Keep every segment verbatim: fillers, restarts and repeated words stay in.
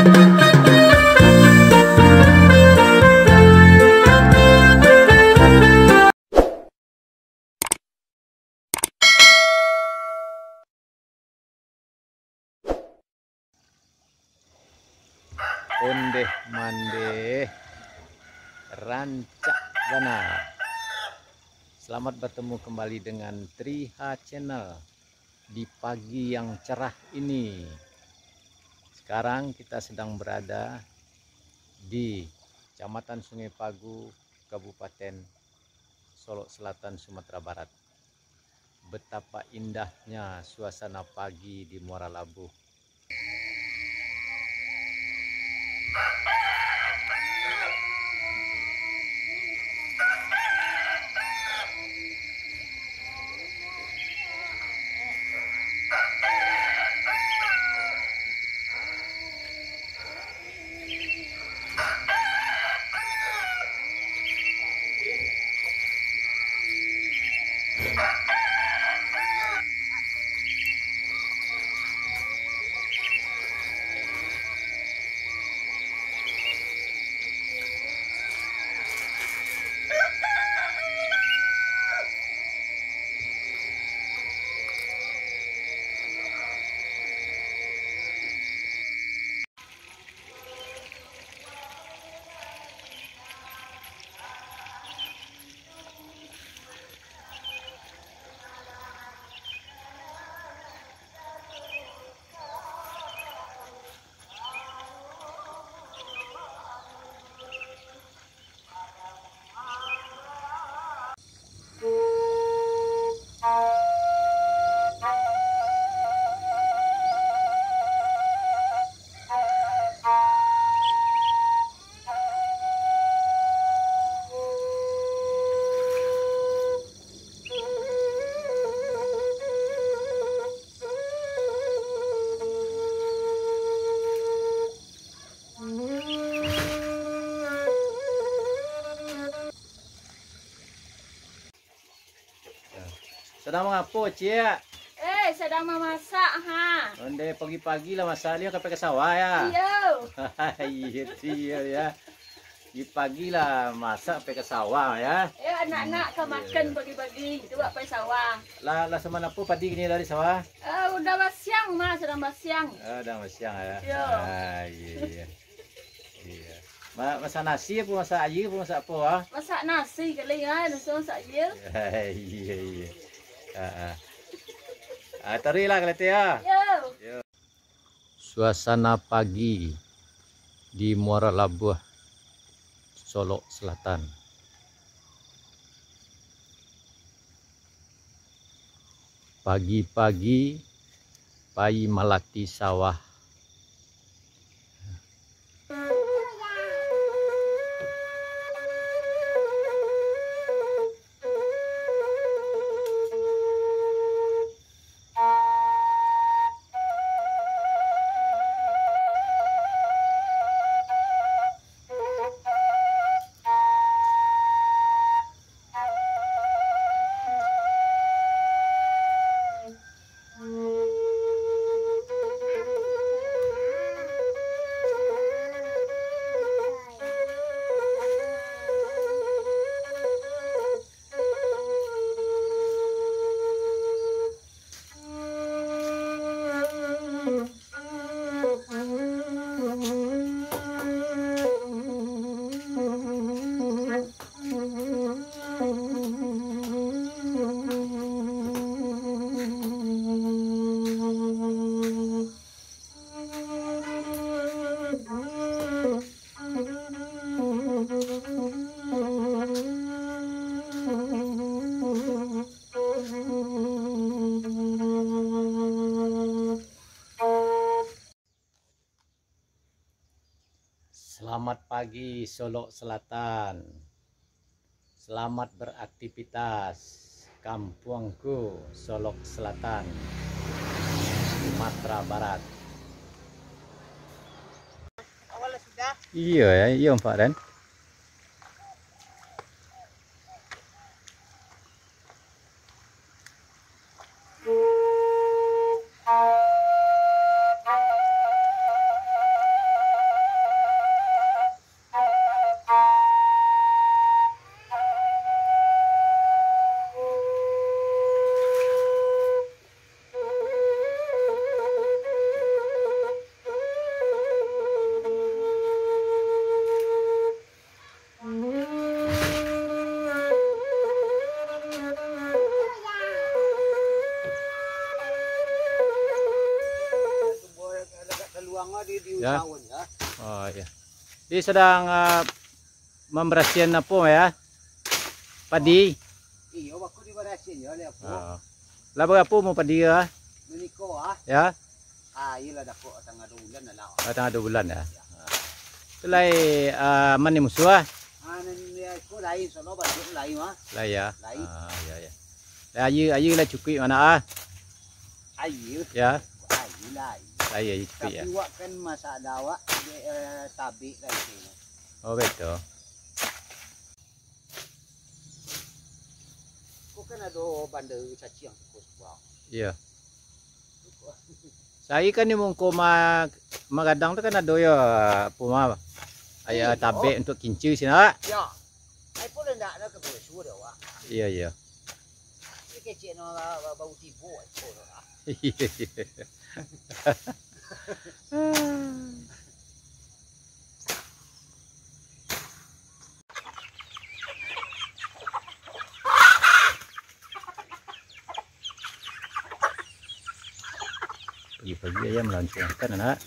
Ondeh mandeh, rancak bana. Selamat bertemu kembali dengan Tri H Channel di pagi yang cerah ini. Sekarang kita sedang berada di Kecamatan Sungai Pagu, Kabupaten Solok Selatan, Sumatera Barat. Betapa indahnya suasana pagi di Muara Labuh. Sadang mangapo, Ciak? Eh, sadang mamasak, ha. Ondeh, pagi-pagi lah masak, liau ka pai ka sawah, ya? Iyo. Iyo, tu iyo, ya. Pagi-pagi lah masak, pai ka sawah, ya. Eh, anak-anak ka makan pagi-pagi, tu wak pai sawah. Lah, lah samanapo padi kini dari sawah? Eh, udah basiang, mah, sadang basiang. Oh, sadang basiang, ya. Iyo. Ah, iyo, iyo. Iyo. Ma-, masak nasi apo masak aia apo masak apo, ah? Masak nasi kali, ah, nasi masak aia. Iyo, iyo. Ah, ah. Ah, taruihlah kalau itu, ya. Yo. Yo. Suasana pagi di Muara Labuh, Solok Selatan. Pagi-pagi pai malati sawah. Selamat pagi, Solok Selatan. Selamat beraktivitas, kampuangku, Solok Selatan, Sumatera Barat. Iyo, ya, iyo, Pak Dan. Buang di, di Ya. usahawan, ya. Oh, iya. Jadi sedang, ah, membersihan apa, ya? Padi. Iyo, baku dibarasihan, ya, oleh aku. Ah. Lah berapa umur padi, ah? Meniko, ah. Ya. Ah, iyalah, dah kok tangah dua bulan dah lah. Ah, tangah dua bulan, ya. Ah. Tu lai, ah, aman ni musuh, ah? Ah, nan dia aku lain, sono banyak lain, ah. Lai, ya? Lai. Ah, ya, ya. Lah, aia, aia lah cukuik mana, ah? Aia? Ya. Aia lah, aia. Aia, aia cukuik, ya? Tapi awak kan masalah awak, eh, tabik lah itu. Oh, betul. Ko kan ado banda caciang tu, ko suah. Iya. Sahari kan di mungko ma-, magadang tu kan ado yo, apo ma, ayo Iyo. tabek untuk kinca sinan. Ya. Ai pun ndak ado ka basuh dah, wak. Iya, iya. Ni kecek no, ba-, ba-, bau tibo ai pun, wak. Iya, iya. Pagi-pagi ayam lancung makan, anak.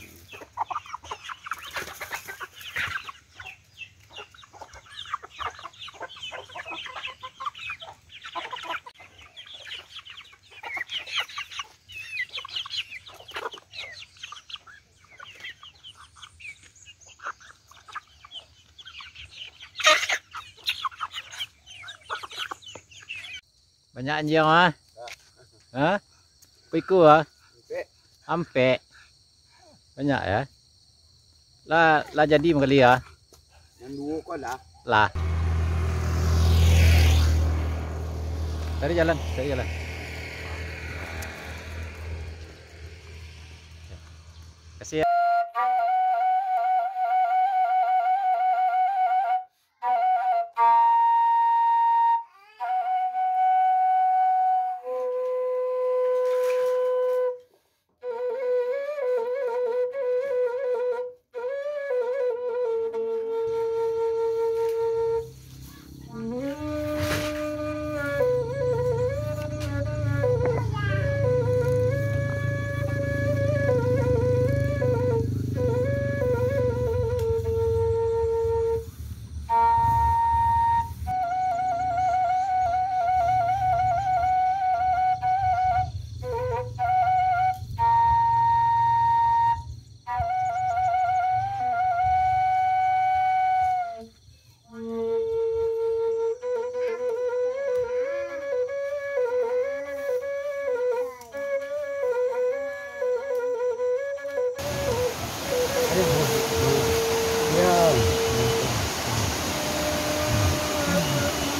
Banyak anjiang, ah? Ha? Beko, ah? Ampek. Ampek. Banyak, ya? Lah, lah jadi manggali, ah? Nan duo ko lah. Lah. Cari jalan, cari jalan. Kasih, ya.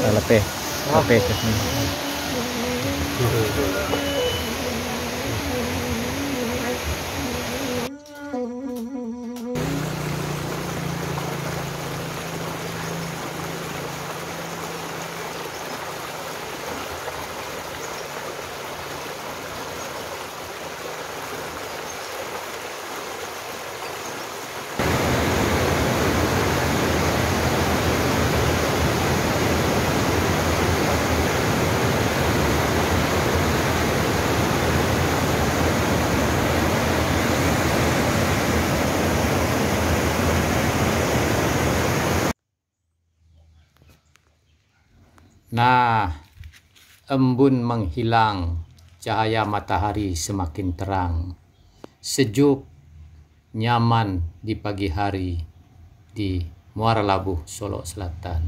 Ah, lapeh. Lapeh. Nah, embun manghilang, cahaya matahari samakin tarang, sejuk, nyaman di pagi hari di Muara Labuh, Solok Selatan.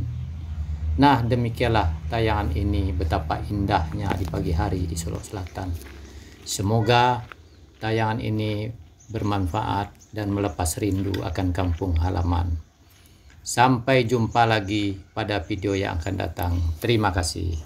Nah, demikianlah tayangan ini, betapa indahnya di pagi hari di Solok Selatan. Semoga tayangan ini bermanfaat dan melepas rindu akan kampung halaman. Sampai jumpa lagi pada video yang akan datang. Terima kasih.